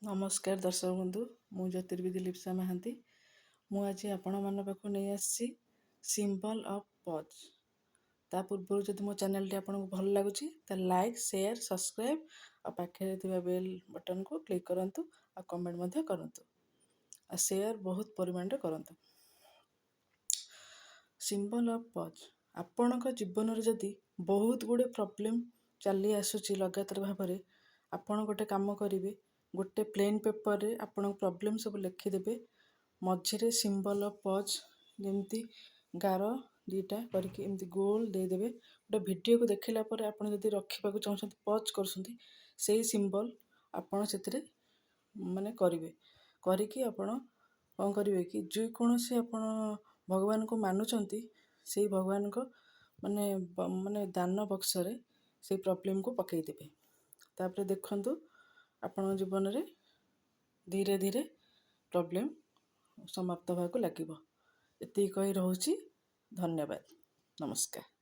ନମସ୍କାର ଦର୍ଶକ ବନ୍ଧୁ, ମୁଁ ଜ୍ୟୋତିର୍ବିଦ ଲିପ୍ସା ମହାନ୍ତି। ମୁଁ ଆଜି ଆପଣମାନଙ୍କ ପାଖକୁ ନେଇ ଆସିଛି ସିମ୍ବଲ୍ ଅଫ୍ ପଜ୍। ତା ପୂର୍ବରୁ ଯଦି ମୋ ଚ୍ୟାନେଲଟି ଆପଣଙ୍କୁ ଭଲ ଲାଗୁଛି, ତାହେଲେ ଲାଇକ୍, ସେୟାର, ସବସ୍କ୍ରାଇବ୍ ଆଉ ପାଖରେ ଥିବା ବେଲ୍ ବଟନ୍କୁ କ୍ଲିକ୍ କରନ୍ତୁ ଆଉ କମେଣ୍ଟ ମଧ୍ୟ କରନ୍ତୁ ଆଉ ସେୟାର ବହୁତ ପରିମାଣରେ କରନ୍ତୁ। ସିମ୍ବଲ୍ ଅଫ୍ ପଜ୍: ଆପଣଙ୍କ ଜୀବନରେ ଯଦି ବହୁତ ଗୁଡ଼ିଏ ପ୍ରୋବ୍ଲେମ୍ ଚାଲି ଆସୁଛି ଲଗାତାର ଭାବରେ, ଆପଣ ଗୋଟେ କାମ କରିବେ। ଗୋଟେ ପ୍ଲେନ୍ ପେପରରେ ଆପଣଙ୍କ ପ୍ରୋବ୍ଲେମ୍ ସବୁ ଲେଖିଦେବେ। ମଝିରେ ସିମ୍ବଲ୍ ଅଫ୍ ପଜ୍, ଯେମିତି ଗାର ଦୁଇଟା କରିକି ଏମିତି ଗୋଲ ଦେଇଦେବେ। ଗୋଟେ ଭିଡ଼ିଓକୁ ଦେଖିଲା ପରେ ଆପଣ ଯଦି ରଖିବାକୁ ଚାହୁଁଛନ୍ତି, ପଜ୍ କରୁଛନ୍ତି, ସେଇ ସିମ୍ବଲ୍ ଆପଣ ସେଥିରେ ମାନେ କରିବେ। କରିକି ଆପଣ କ'ଣ କରିବେ କି ଯେକୌଣସି ଆପଣ ଭଗବାନଙ୍କୁ ମାନୁଛନ୍ତି, ସେଇ ଭଗବାନଙ୍କ ମାନେ ଦାନ ବକ୍ସରେ ସେଇ ପ୍ରୋବ୍ଲେମକୁ ପକାଇଦେବେ। ତାପରେ ଦେଖନ୍ତୁ, ଆପଣଙ୍କ ଜୀବନରେ ଧୀରେ ଧୀରେ ପ୍ରୋବ୍ଲେମ୍ ସମାପ୍ତ ହେବାକୁ ଲାଗିବ। ଏତିକି କହି ରହୁଛି। ଧନ୍ୟବାଦ, ନମସ୍କାର।